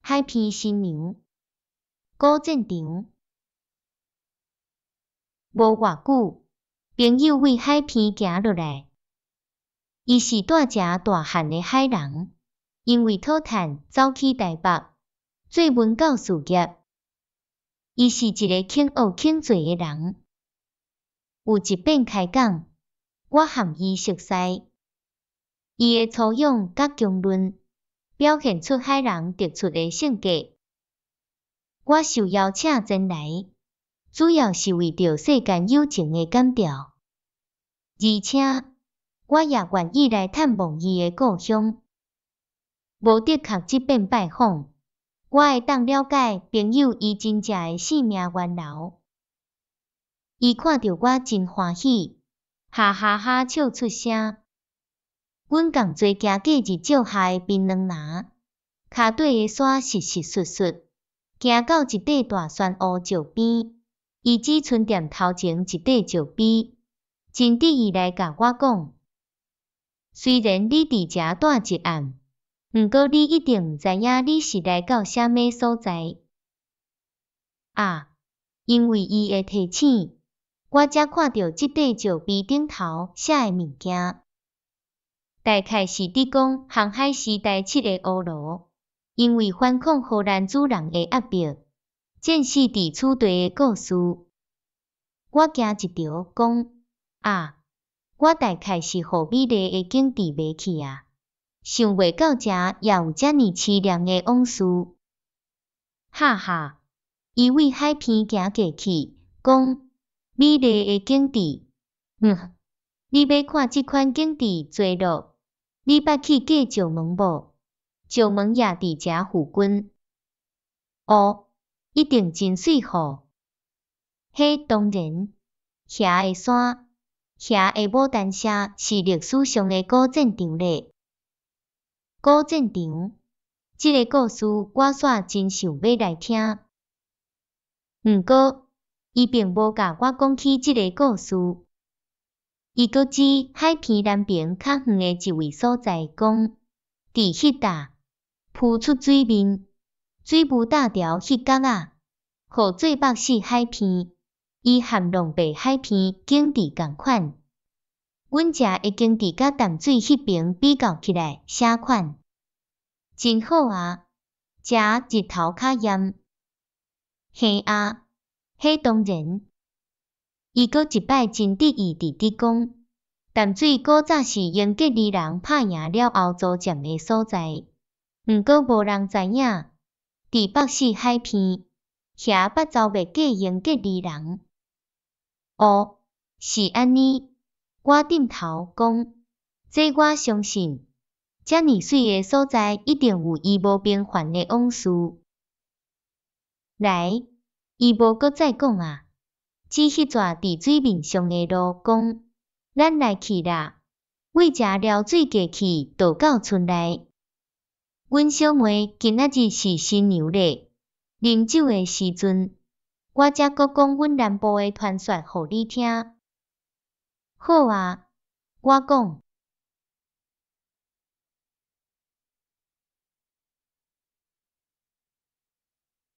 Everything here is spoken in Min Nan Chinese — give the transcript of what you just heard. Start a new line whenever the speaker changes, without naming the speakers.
海邊新娘，古戰場。無偌久，朋友對海邊行落來。伊是蹛遮大漢的海人，因為討趁走去台北做文教事業。伊是一个肯學肯做的人。有一遍開講，我和伊熟似。伊的粗勇佮強韌，表現出海人特出的性格。我受邀請前來，主要是為著世間友情的感召，而且我也願意來探望伊的故鄉。無的確，這遍拜訪，我會當了解朋友伊真正的生命源流。伊看著我真歡喜，哈哈哈笑出聲。阮仝齊行過日照下的檳榔林，跤底的沙溼溼爍爍，行到一塊大漩湖石邊，伊指賰踮頭前一塊石碑，真得意來共我講：雖然你佇遮蹛一暗，毋過你一定毋知影你是來到啥物所在。啊！因為伊的提醒，我才看著這塊石碑頂頭寫的物件。大概是佇講航海時代七个烏羅，因為反抗荷蘭主人的壓迫，戰死佇此地的故事。我驚一著，講啊，我大概是予美麗的景致迷去啊，想袂到遮也有遮爾淒涼的往事。哈哈，伊對海邊行過去，講美麗的景致，你欲看這款景致墜落？你捌去過石門無？石門也佇遮附近。哦，一定真媠吼！彼當然，遐的山，遐的牡丹社是歷史上的古戰場咧。古戰場，這个故事我煞真想欲來聽。毋過，伊並無共我講起這个故事。伊閣指海邊南爿較遠的一位所在，講佇彼搭浮出水面，水霧罩牢彼角仔，號做北勢海邊，伊和龍白海邊景致仝款。阮遮的景致佮淡水彼爿比較起來，啥款？真好啊！遮日頭較艷。嘿啊，彼當然。伊閣一擺真得意佇佇講，淡水古早是英吉利人拍贏了後租佔的所在，毋過無人知影，佇北勢海邊，遐捌剿滅過英吉利人。哦，是按呢，我點頭講，這我相信，遮爾媠的所在一定有伊無平凡的往事。來，伊無閣再講啊。指彼逝佇水面上的路，講：咱來去啦，對遮撩水過去，就到村內。阮小妹今仔日是新娘咧，啉酒的時陣，我才閣講阮南部的傳說予你聽。好啊，我講。